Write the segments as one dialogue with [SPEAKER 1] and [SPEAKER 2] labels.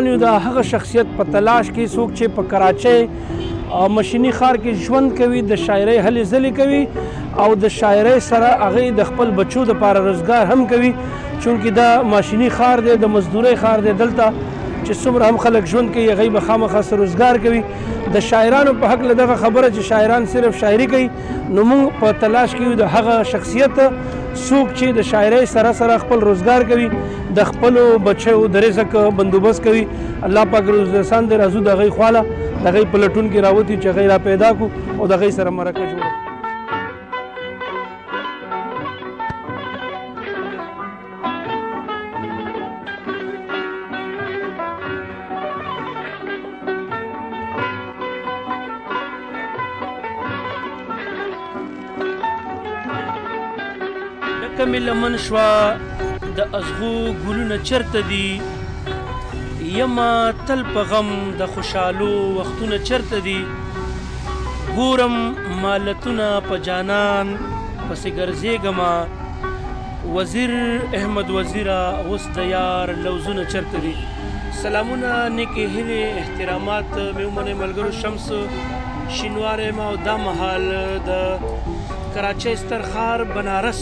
[SPEAKER 1] روان یو د هغه شخصیت په تلاش کې څوک چې په کراچۍ او مشیني ښار کې ژوند کوي، د شاعرۍ هلې ځلې کوي او د شاعرۍ سره هغوی د خپل بچو دپاره روزګار هم کوي. چونکې دا ماشیني ښار دی، د مزدورۍ ښار دی، دلته چې څومره هم خلک ژوند کوي هغوی به خامخا څه روزګار کوي. د شاعرانو په هکله دغه خبره چې شاعران صرف شاعري کوي، نو موږ په تلاش کې یو د هغه شخصیت څوک چې د شاعرۍ سره سره خپل روزګار کوي، د خپلو بچیو د رزق بندوبست کوي. الله پاک روز رسان دی، راځو د هغوی خواله، د هغوی په لټون کې راوتي چې هغوی را پیدا کړو او د هغوی سره مرکه جوړه کړو. ډکه مې لمن شوه د ازغو ګلونه چرته دي، یمه تل په غم د خوشحالو وختونه چرته دي، ګورم مالتونه په جانان پسې ګرځېږمه، وزیر احمد وزیره اوس د یار لوزونه چرته دي. سلامونه، نیکې هیلې، احترامات مې ومنئ ملګرو. شمس شینواری یم او دا مهال د کراچۍ ستر ښار بنارس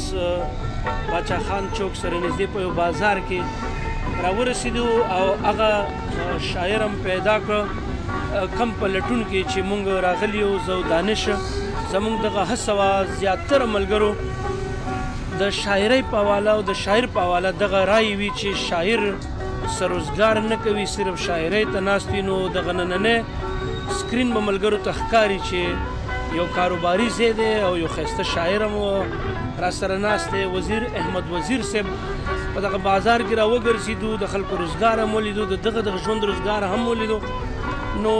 [SPEAKER 1] باچا خان چوک سره نږدې په یو بازار کې راورسېدو او هغه شاعر هم پیدا کړ کم په لټون کې چې مونږ راغلي یو. زه او دانش زمونږ دغه هڅه وه زیاتره ملګرو د شاعرۍ په حواله او د شاعر په حواله دغه رای وي چې شاعر څه روزګار نه کوي، صرف شاعرۍ ته ناست وي. نو دغه نننی سکرین به ملګرو ته ښکاري چې یو کاروباري ځای دی او یو ښایسته شاعر هم را سره ناست دی، وزیر احمد وزیر صاحب. په دغه بازار کې را وګرځېدو، د خلکو روزګار هم ولیدو، د دغه دغه ژوند روزګار هم ولیدو. نو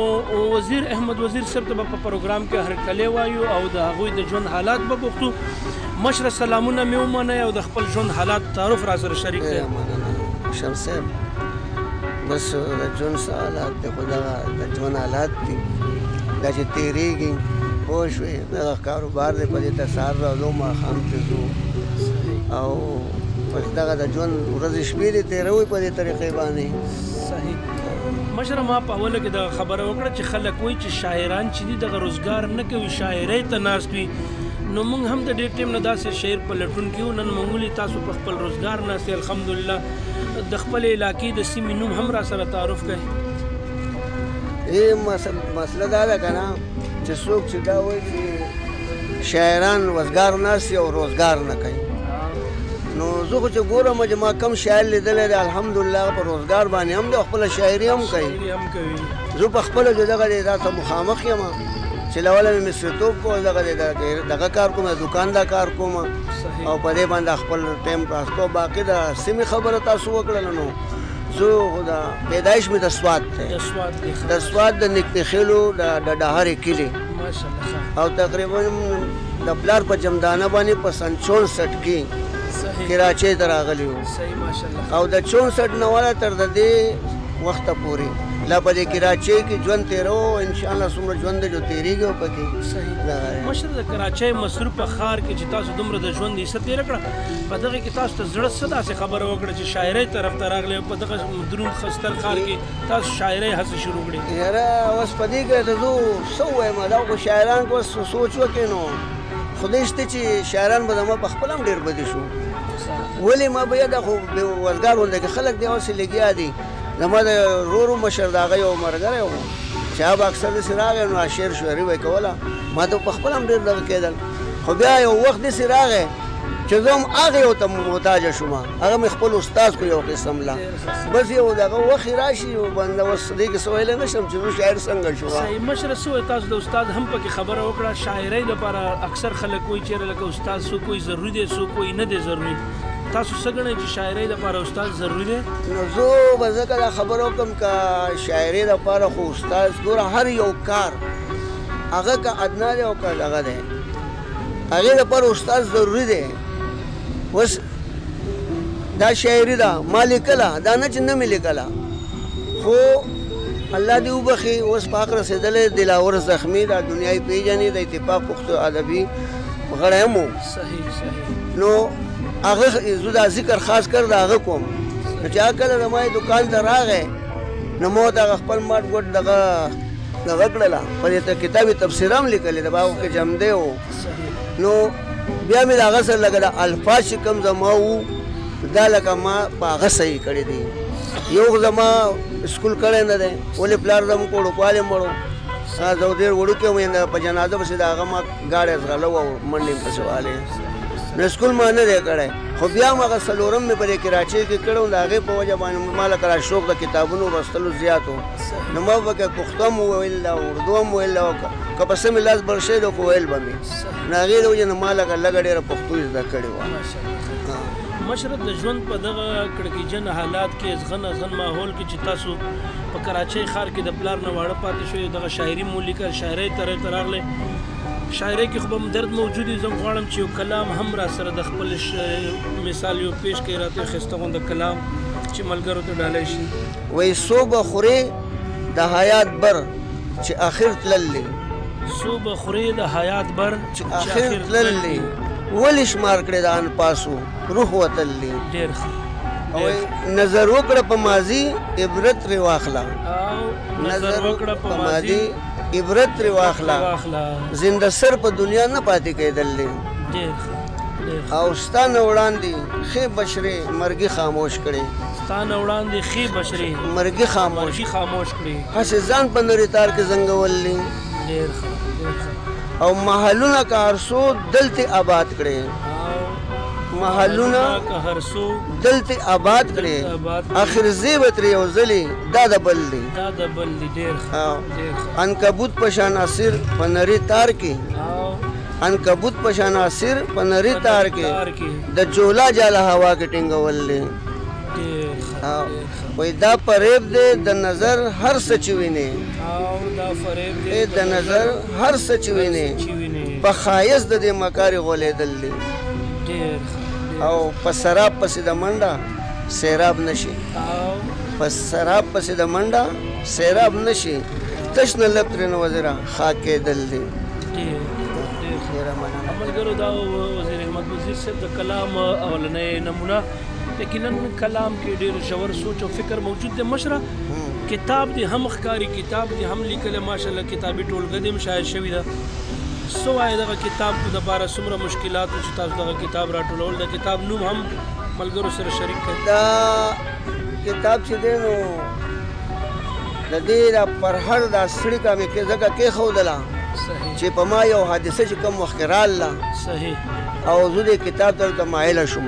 [SPEAKER 1] وزیر احمد وزیر صاحب ته به په پروګرام کې هرکلی وایو او د هغوی د ژوند حالات به پوښتو. مشره سلامونه مې ومنئ او د خپل ژوند حالات تعارف را سره شریک کړئ.
[SPEAKER 2] مننه شمس صاحب، بس د ژوند څه حالات دی، خو دغه د ژوند حالات دي دا چې تېرېږي، پوه شوې؟ دغه کاروبار دی، په دې ته سهار راځو ماښام ته ځو او بس دغه د ژوند ورځې شپې دې تېروي په دې طریقې باندې.
[SPEAKER 1] صحیح مشره، ما په اوله کې دغه خبره وکړه چې خلک وایي چې شاعران چې دي دغه روزګار نه کوي، شاعرۍ ته ناست وي. نو موږ هم د ډېر ټایم نه داسې شعر په لټون کې یو. نن موږ ولید تاسو په خپل روزګار ناست یئ، الحمدلله. د خپلې علاقې د سیمې نوم هم را سره تعارف کړئ.
[SPEAKER 2] مسله دا ده که نه چې څوک چې دا وایي چې شاعران وزګار ناست او روزګار نه کوي، نو زه خو چې ګورم چې ما کم شاعر لیدلی دی الحمدلله په روزګار باندې هم دی او خپله شاعري هم کوي. زه په خپله چې دغه دی دا ته مخامخ یم چې له اوله مې مستریتوب کوو، دغه دی دغه کار کوم، دکان دا کار کوم او په دې باندې خپل ټایم پاس کوم. باقي د سیمې خبره تاسو وکړله، نو زه خو د پیدایش مې د سوات دی، د سوات د نکپېخېلو د ډهرې کلي او تقریبا د پلار په جمدانه باندې په سن 64 کې کراچۍ ته راغلی وو او د 64 نه والا تر د دې وخته پورې لا په دې کراچۍ کې ژوند تېروو. انشاءالله څومره ژوند دی جو تېرېږي او پکې.
[SPEAKER 1] مشر، د کراچۍ مصروفه ښار کې چې تاسو دومره د ژوند حصه تېره کړه، په دغه کې تاسو ته زړه څه داسې خبره وکړه چې شاعرۍ طرف ته راغلې او په دغه دروند ستر ښار کې تاسو شاعرۍ هڅه شروع کړې؟
[SPEAKER 2] یاره اوس په دې کې ته زه څه ووایم، دا خو شاعران که اوس سوچ وکړې نو خدای شته چې شاعران به زما په خپله هم ډېر بدې شو. ولې ما بیا دا خو وزګار غونډه کې خلک دی اوس لګیا دي. زما د ورور مشر د هغه یو ملګری و چې هغه به اکثر داسې راغی نو شعر شاعري به یې کوله، ما ته په خپله هم ډېر دغه کېدل. خو بیا یو وخت داسې راغی چې زه هم هغه یو ته محتاجه شوم، هغه مې خپل استاد کو یو قسم لا بس یو دغه وخت راشي بنده اوس دې کې څه ویلی نه شم چې زه شاعر څنګه شوم.
[SPEAKER 1] صحیح مشره، څه وایي تاسو د استاد هم پکې خبره وکړه. شاعرۍ دپاره اکثر خلک وایي چې لکه استاد څوک وایي ضروري دی، څوک وایي نه دی ضروري. تاسو څه ګڼئ چې شاعرۍ دپاره استاد ضروري دی؟
[SPEAKER 2] نو زه به ځکه دا خبره وکړم که شاعرۍ دپاره خو استاد ګوره هر یو کار هغه که ادنا دی او که دغه دی، هغې دپاره استاد ضروري دی. اوس دا شاعري ده ما لیکله، دا نه چې نه مې لیکله، خو الله دې وبخښي اوس په حق رسېدلی دلاور زخمي دا دنیا یې پېژني، د اتفاق پښتو ادبي غړی هم و.
[SPEAKER 1] صحیح صحیح.
[SPEAKER 2] نو هغه زه دا ذکر خاص کر د هغه کوم. نو چې هغه کله زما یې دکان ته راغی نو مو دغه خپل ماټ ګوټ دغه دغه کړله، په دې کتاب یې تفسیر هم لیکلی دی، په هغو کې جمع دی و. نو بیا مې د هغه سره لکه د الفاظ چې کوم زما وو دا لکه ما په هغه صحیح کړی دی. یو خو زما سکول کړی نه دی، ولې پلار زموږ په وړوکوالي مړ و، زه ډېر وړوکی وم، په جنازه پسې د هغه ما ګاډی ځغلوه او منډې مې پسې والې، نو سکول ما نه دی کړی. خو بیا هم هغه څلورم مې په دې کراچۍ کې کړی و، د هغې په وجه باندې ما لکه را شوق د کتابونو لوستلو زیات و، نو ما به که پښتو هم وویل او اردو هم ویل او که په څه مې لاس بر شوی دی خو ویل به مې، نو هغې د وجې نه ما لکه لږه ډېره پښتو زده کړې وه.
[SPEAKER 1] مشره د ژوند په دغه کړکېجن حالات کې، ازغن ازغن ماحول کې چې تاسو په کراچۍ ښار کې د پلار نه واړه پاتې شوي، دغه شاعري مو ولیکه، شاعرۍ ته راغلې، شاعرۍ کې خو به هم درد موجود وي. زه غواړم چې یو کلام هم را سره د خپل مثال یو پیش کړئ راته، ښایسته غونده کلام چې ملګرو ته ډالۍ شي.
[SPEAKER 2] وایي څو به خورې د حیات بر چې اخر تللی،
[SPEAKER 1] څو به خورې د حیات بر
[SPEAKER 2] چې اخر تللی، ولې شمار کړې د انفاسو روح وتلی.
[SPEAKER 1] ډېر ښه.
[SPEAKER 2] او نظر وکړه په ماضي عبرت ترې واخله،
[SPEAKER 1] او نظر وکړه په ماضي
[SPEAKER 2] عبرت ترې واخله، زنده سر په دنیا نه پاتې کېدل دی.
[SPEAKER 1] ډېر ښه.
[SPEAKER 2] او ستا نه وړاندې ښې بشرې مرګي خاموش کړې،
[SPEAKER 1] ستا نه وړاندې ښې بشرې
[SPEAKER 2] مرګي
[SPEAKER 1] خاموش کړې،
[SPEAKER 2] هسې ځان په نري تار کې زنګول دی.
[SPEAKER 1] ډېر ښه. ډېر ښه.
[SPEAKER 2] او محلونه که هر څو دلته آباد کړې، محلونه
[SPEAKER 1] که هر څو
[SPEAKER 2] دلته آباد کړې، اخر زی به ترې یو ځلې دا د بل دی،
[SPEAKER 1] دا د بل دی. ډېر ښه.
[SPEAKER 2] عنکبوت په شان اسیر په نري تار کې، عنکبوت په شان اسیر په نري تار کې د جولا جاله هوا کې ټینګول دی. وایي دا فریب دی د نظر هر څه چې وینې،
[SPEAKER 1] او دا فریب دی
[SPEAKER 2] د نظر هر څه چې وینې، په ښایست د دې مکارې غولېدل دی. او په سراب پسې د منډه سیراب نشي، په سراب پسې د منډه سیراب نشي، تش نه لب ترې نه وزیره خاک کېدل دی.
[SPEAKER 1] ملګرو دا وزیر احمد وزیر صاحب د کلام اولنۍ نمونه، یقینا کلام کې ډېر ژور سوچ او فکر موجود دی. مشره کتاب دې هم ښکاري، کتاب دې هم لیکلی، ماشاءالله کتابي ټولګه دې هم شایع شوې ده. څه وایې دغه کتاب دپاره څومره مشکلات وو چې تاسو دغه کتاب راټولول؟ د کتاب نوم هم ملګرو سره شریک کړئ.
[SPEAKER 2] دا کتاب چې دی نو د دې دا پرهر دا څړیکه مې ځکه کېښودله چې په ما یو حادثه چې کوم وخت کې راغله او زه دې کتاب درته مایله شوم.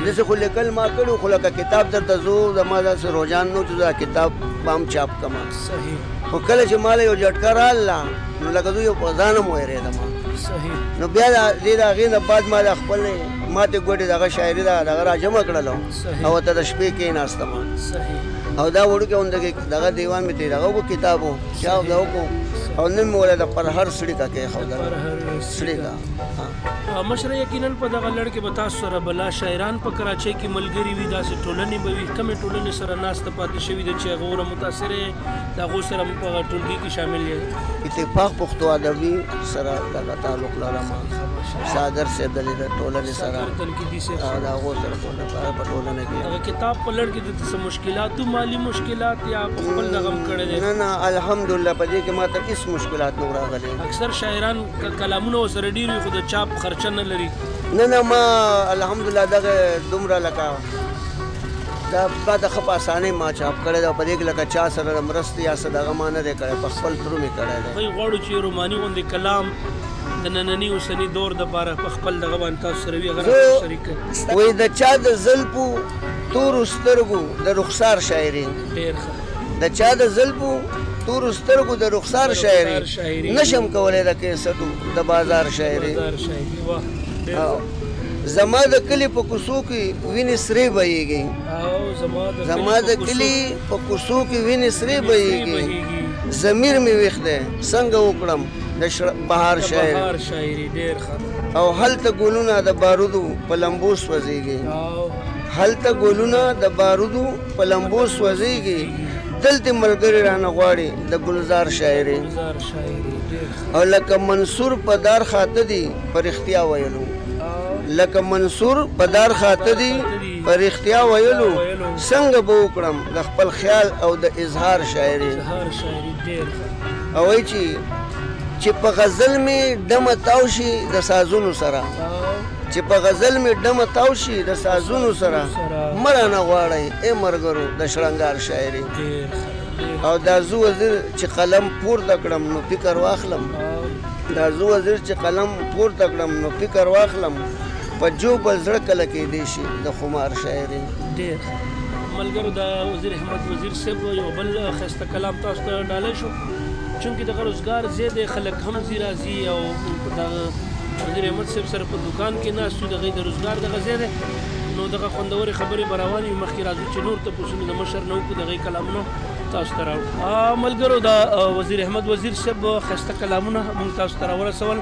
[SPEAKER 2] داسې خو لیکل ما کړي خو لکه کتاب درته زه زما داسې رجحان نه و چې زه دا کتاب به هم چاپ کړم. خو کله چې ما له یو جټکه راغله نو لکه زه یو په ځان هم ووېرېدم. نو بیا دې د هغې نه بعد ما د خپلې ماتې ګوټې دغه شاعري ده دغه راجمع کړلو او ورته د شپې کېناستم. او دا وړوکی غوندې دغه دیوان مې ترې دغه وکړو، کتاب و چا دا وکړو، او نن مې ورته د پرهر څړیکه کېښودله. څړیکه.
[SPEAKER 1] مشره یقینا په دغه لړ کې به تاسو سره بلا شاعران په کراچۍ کې ملګري وي، داسې ټولنې به وي، کومې ټولنې سره ناسته پاتې شوې ده چې هغه وره متاثره یې، د هغو سره په ټولګي کې شامل یې؟
[SPEAKER 2] اتفاق پښتو ادبي سره دغه تعلق لرم، ساګر صاحب د ټولنې سره،
[SPEAKER 1] تنقیدي صاحب
[SPEAKER 2] او د هغو سره په ټولنه کې.
[SPEAKER 1] دغه کتاب په لړ کې د څه مشکلات، مالي مشکلات یا په خپل دغه هم کړی دی؟
[SPEAKER 2] نه نه الحمدلله په دې کې ما ته هېڅ مشکلات نه راغلي.
[SPEAKER 1] اکثر شاعران کلامونه ورسره ډېر وي خو د چاپ خرچه نه لري.
[SPEAKER 2] نه نه ما الحمدلله دغه دومره لکه دا ما ته ښه په اسانۍ ما چاپ کړی دی، په دې کې لکه چا سره د مرستې یا څه دغه ما نه دی کړی، په خپل ترو مې کړی دی.
[SPEAKER 1] موږ غواړو چې روماني غوندې کلام د ننني اوسني دور دپاره په خپل دغه باندې تاسو سره وي، هغه راته شریک کړئ.
[SPEAKER 2] وایي د چا د زلفو تورو سترګو د رخسار شاعري،
[SPEAKER 1] ډېر ښه.
[SPEAKER 2] د چا د زلفو تورو سترګو د رخسار شاعري نشم کولی د کیسټو د بازار شاعري. زما د کلي په کوڅو کې وینې سرې بهیږي، زما د کلي په کوڅو کې وینې سرې بهیږي، ضمیر مې ویښ دی څنګه وکړم د بهار شاعري.
[SPEAKER 1] ډېر ښه.
[SPEAKER 2] او هلته ګلونه د بارودو په لمبو سوځېږي، هلته ګلونه د بارودو په لمبو سوځېږي، دلته ملګري رانه غواړي د ګلزار شاعري. او لکه منصور په دار خاته دي په رښتیا ویلو، لکه منصور په دار خاته دي په رښتیا ویلو څنګه به وکړم د خپل خیال او د اظهار شاعري. او وایي چې په غزل مې ډمه تاو شي د سازونو سره، چې په غزل مې ډمه تاو شي د سازونو سره، مه رانه غواړئ ای ملګرو د شړنګار شاعري. او دا زه وزیر چې قلم پورته کړم نو فکر واخلم، دا زه وزیر چې قلم پورته کړم نو فکر واخلم، په جو بل زړه کله کېدی شي د خمار شاعري.
[SPEAKER 1] ډېر ملګرو د وزیر احمد وزیر صاحب یو بل ښایسته کلام تاسو ته ډالۍ شو. چونکې دغه روزګار ځای دی، خلک هم ځي راځي، او دغه وزیر احمد صاحب سره په دوکان کې ناست یو، دغه د روزګار دغه ځای دی. نو دغه خوندورې خبرې به روانې وي. مخکې راځو چې نور تپوسونه د مشر نه وکړو، دغه کلامونه تاسو ته راوړو. ملګرو د وزیر احمد وزیر صاحب ښایسته کلامونه موږ تاسو ته راورسول.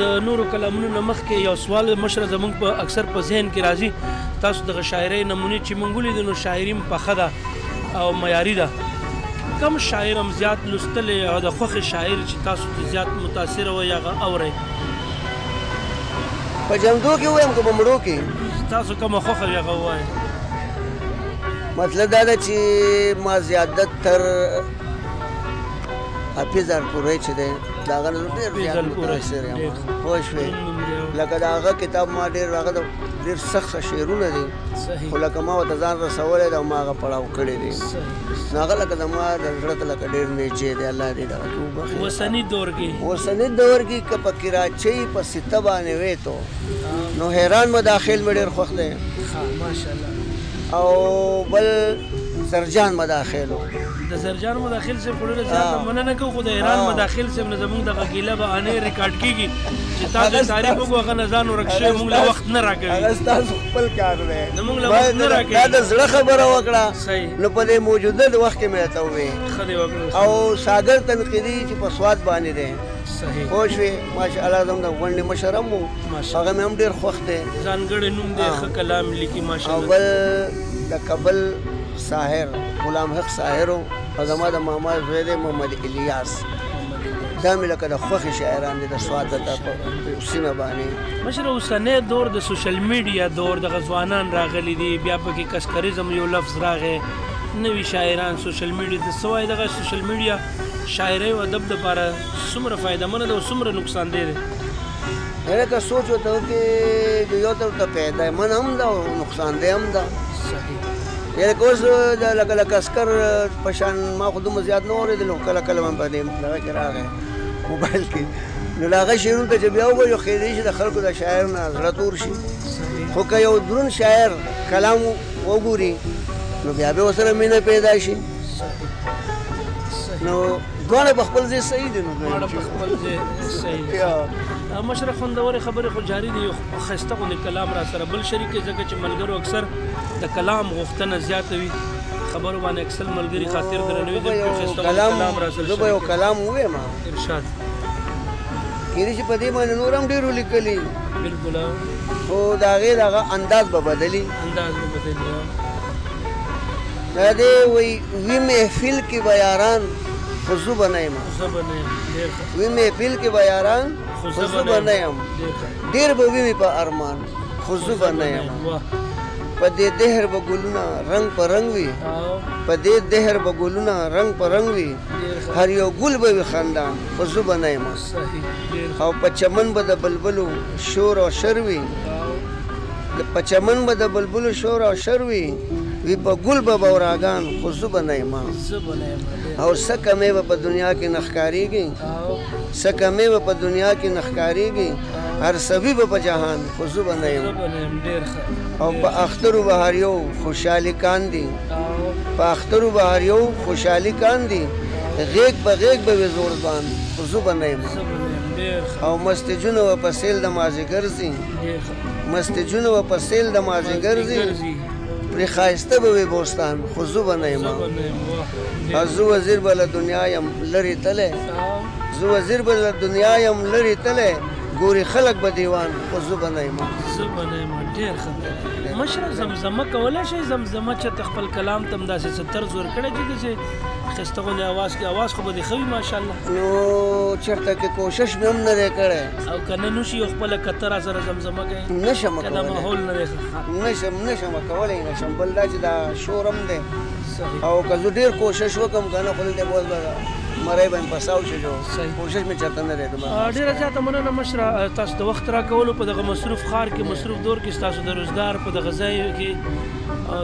[SPEAKER 1] د نورو کلامونو نه مخکې یو سوال مشره زموږ په اکثر په ذهن کې راځي، تاسو دغه شاعرۍ نمونې چې موږ ولیدې نو شاعري هم پخه ده او معیاري ده، کم شاعر هم زیات لوستلی او د خوښې شاعر چې تاسو ته زیات متاثره وي هغه اورئ؟
[SPEAKER 2] په ژوندو کې ووایم که په مړو کې؟
[SPEAKER 1] تاسو کومه خوښه وي هغه ووایئ.
[SPEAKER 2] مطلب دا ده چې ما زیادت تر حافظ الپورئ چې دی د هغه نه ډېر زیات متاثر یم، پوه شوې؟ لکه د هغه کتاب ما ډېر، هغه د ډېر سخت شعرونه دي، خو لکه ما ورته ځان رسولی دی او ما هغه پړاو کړی دی، نو هغه لکه زما د زړه ته لکه ډېر نږدې دی. الله دې دغه کې وبخښي.
[SPEAKER 1] اوسني دور کې،
[SPEAKER 2] اوسني دور کې که په کراچۍ په سته باندې وې تو نو حیران مداخل مې ډېر خوښ دی.
[SPEAKER 1] ماشاءالله.
[SPEAKER 2] او بل سرجان مداخل،
[SPEAKER 1] د سرجان مداخل صاحب خو ډېره زیاته مننه کوو، خو د ایران مداخل صاحب نه زموږ دغه ګیله به انې ریکارډ کېږي چې تاسو تعریف وکړو، هغه نه ځان ورک شوی، موږ له وخت نه راکوي.
[SPEAKER 2] هغه ستاسو خپل کار دی،
[SPEAKER 1] موږ له وخت نه راکوي.
[SPEAKER 2] دا د زړه خبره وکړه، نو په دې موجوده د وخت کې مې راته وویل.
[SPEAKER 1] ښه دې وکړل.
[SPEAKER 2] او ساګر تنقیدي چې په سوات باندې دی، پوه شوې؟ ماشاءالله زموږ د غونډې مشر هم و، هغه مې هم ډېر خوښ دی،
[SPEAKER 1] ځانګړی نوم دی، ښه کلام لیکي ماشاءالله.
[SPEAKER 2] او بل د کابل ساحر غلام حق ساحر او زما د ماما زوی دی محمد الیاس، دا مې لکه د خوښې شاعران دي د سوات د سیمه باندې.
[SPEAKER 1] مشره اوسنی دور د سوشل میډیا دور، دغه ځوانان راغلي دي، بیا پکې کسکریزم یو لفظ راغی، نوي شاعران سوشل میډیا ته څه وایي؟ دغه سوشل میډیا شاعرۍ او ادب دپاره څومره فایدهمنه ده او څومره نقصانده دی؟
[SPEAKER 2] یعنې که سوچ ورته وکړې یو طرف ته فایدهمن هم ده او نقصانده هم ده.
[SPEAKER 1] صحیح.
[SPEAKER 2] یعنې که اوس لکه لکه عسکر په شان ما خو دومره زیات نه اورېدل، خو کله کله به په دې دغه کې راغی موبایل کې، نو له هغه شعرونو ته چې بیا وګورې کېدای شي د خلکو د شاعر نه زړه تور شي، خو که یو درون شاعر کلام وګوري نو بیا به ورسره مینه پیدا شي. نو دواړه په خپل ځای صحیح دي. نو
[SPEAKER 1] دواړه په خپل ځای صحیح دي. مشره خوندورې خبرې خو جاري دي، یو ښایسته غوندې کلام را سره بل شریک کړئ، ځکه چې ملګرو اکثر د کلام غوښتنه زیاته وي، خبرو باندې اکثر ملګري خاطر درنوي. ښایسته کلام را سره
[SPEAKER 2] زه به یو کلام ووایم.
[SPEAKER 1] ارشاد.
[SPEAKER 2] کېدای شي په دې باندې نور هم ډېر ولیکلي،
[SPEAKER 1] بالکل،
[SPEAKER 2] خو د هغې دغه انداز به بدلي،
[SPEAKER 1] انداز به بدلي.
[SPEAKER 2] دا دی وایي وي محفل کې به یاران خو زه به نه یم، وي محفل کې به یاران خو زه به نه یم، ډېر به وي مې په ارمان خو زه به نه یم، په دې دهر به ګلونه رنګ په رنګ وي، په دې دهر به ګلونه رنګ په رنګ وي، هر یو ګل به وي خندان خو زه به نه یم، او په چمن به د بلبلو شور او شر وي، په چمن به د بلبلو شور او شر وي، وي په ګل به بوراګان خو زه به نه یم، او څه کمې به په دنیا کې نه ښکارېږي، څه کمې به په دنیا کې نه ښکارېږي، هر سوي به په جهان خو زه به نه یم، او په اخترو به هر یو خوشحالي کاندي، په اخترو به هر یو خوشحالي کاندي، غېږ په غېږ به وي زوړ ځوان خو زه به نه یم، او مستجونه به په سیل د مازدیګر ځي، مستجونه به په سیل د مازدیګر ځي، پرې ښایسته به وي بوستان خو زه به نه یم، او زه وزیر به له دنیا یم لرې تللی، زه وزیر به له دنیا یم لرې تللی، ګوري خلک به دیوان، خو زه به نه یم.
[SPEAKER 1] زه به نه یم. ډېر ښه مشره، زمزمه کولی شئ؟ زمزمه چې ته خپل کلام ته هم داسې څه طرز ورکړی چې داسې ښایسته غوندې اواز کې، اواز خو به دې ښه وي ماشاءالله.
[SPEAKER 2] نو چېرته کې کوشش مې هم نه دی کړی.
[SPEAKER 1] او که نه نشي یو خپله کتره سره زمزمه کوي؟
[SPEAKER 2] نشم.
[SPEAKER 1] که دا ماحول نه دی؟
[SPEAKER 2] نشم، نشم کولی، نشم. بل دا چې دا شور هم دی، او که زه ډېر کوشش وکړم که نه، خو دلته به اوس به مری به مې په ساو شي. کوشش مې چېرته نه دی.
[SPEAKER 1] ډېره زیاته مننه مشره، تاسو د وخت راکولو په دغه مصروف ښار کې، مصروف دور کې، ستاسو د روزګار په دغه ځای کې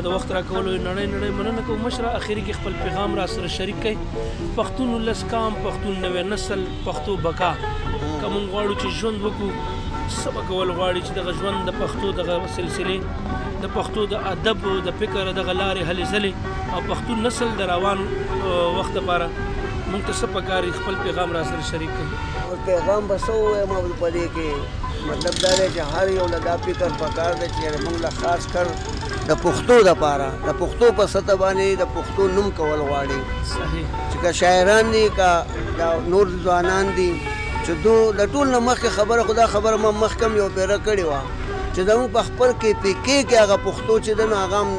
[SPEAKER 1] د وخت راکولو نړۍ نړۍ مننه کوم مشره. اخري کې خپل پیغام را سره شریک کړئ. پښتون ولس کام، پښتون نوی نسل، پښتو بقا، که مونږ غواړو چې ژوند وکړو، څه به کول غواړي چې دغه ژوند د پښتو دغه سلسلې، د پښتو د ادب، د فکر دغه لارې هلې ځلې او پښتون نسل د روان وخت لپاره مونږ ته څه پکار؟ خپل پیغام را سره شریک کړئ.
[SPEAKER 2] پیغام به څه ووایم په دې کې؟ مطلب دا دی چې هر یو له دا فکر پکار دی چې موږ له خاص کر د پښتو دپاره، د پښتو په سطح باندې د پښتو نوم کول غواړي، چې که شاعران دي، که دا نور ځوانان دي، چې دو د ټول نه مخکې خبره، خو دا خبره ما مخکې هم یو پیره کړې وه چې زموږ په خپل کې پی کې کې هغه پښتو چې ده، نو هغه هم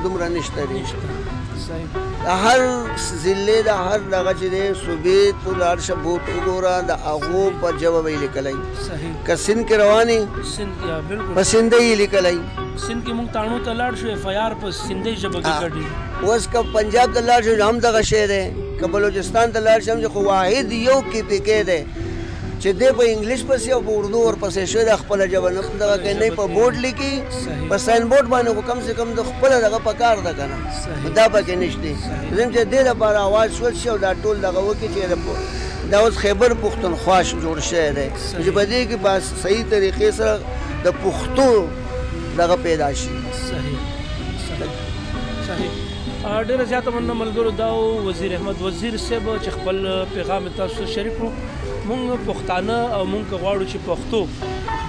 [SPEAKER 2] دومره نشته دی. د هر ضلع، د هر دغه چې دی صوبې ته لاړ شه، بورډ وګوره، د هغو په ژبه به یې لیکلی. که سند کې روان یې، په سندۍ یې لیکلی.
[SPEAKER 1] سند کې مونږ تاڼو ته لاړ شو، اف آی آر په سندۍ ژبه کې کټي.
[SPEAKER 2] اوس که پنجاب ته لاړ شو هم دغه شی دی، که بلوچستان ته لاړ شم، خو واحد یو کې پی کې دی چې دی په انګلیش پسې او په اردو ورپسې شوی دی، خپله ژبه نه دغه کوي، نه په بورډ لیکي، په ساین بورډ باندې، خو کم سه کم د خپله دغه پکار ده که نه، دا پکې نشته. زم چې دې لپاره اواز شول شي او دا ټول دغه وکړي چې دا اوس خیبر پښتونخوا جوړ شوی دی، چې په دې کې په صحیح طریقې سره د پښتو دغه پیدا شي.
[SPEAKER 1] صحیح صحیح. ډېره زیاته مننه ملګرو. دا وزیر احمد وزیر صاحب چې خپل پیغام تاسو شریک کړو. مونږ پښتانه او مونږ غواړو چې پښتو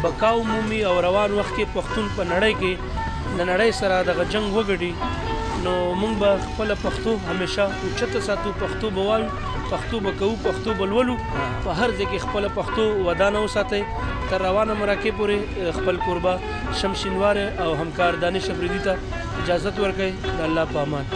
[SPEAKER 1] بقا ومومي او روان وخت کې پښتون په نړۍ کې د نړۍ سره دغه جنگ وګټي، نو مونږ به خپله پښتو همیشه اوچته ساتو، پښتو به وایو، پښتو به کوو، پښتو به لولو، په هر ځای کې خپله پښتو ودانه وساتئ. تر روانه مرکې پورې خپل کوربه شمشینواری او همکار دانش افریدي ته اجازت ورکړئ. د الله په امان.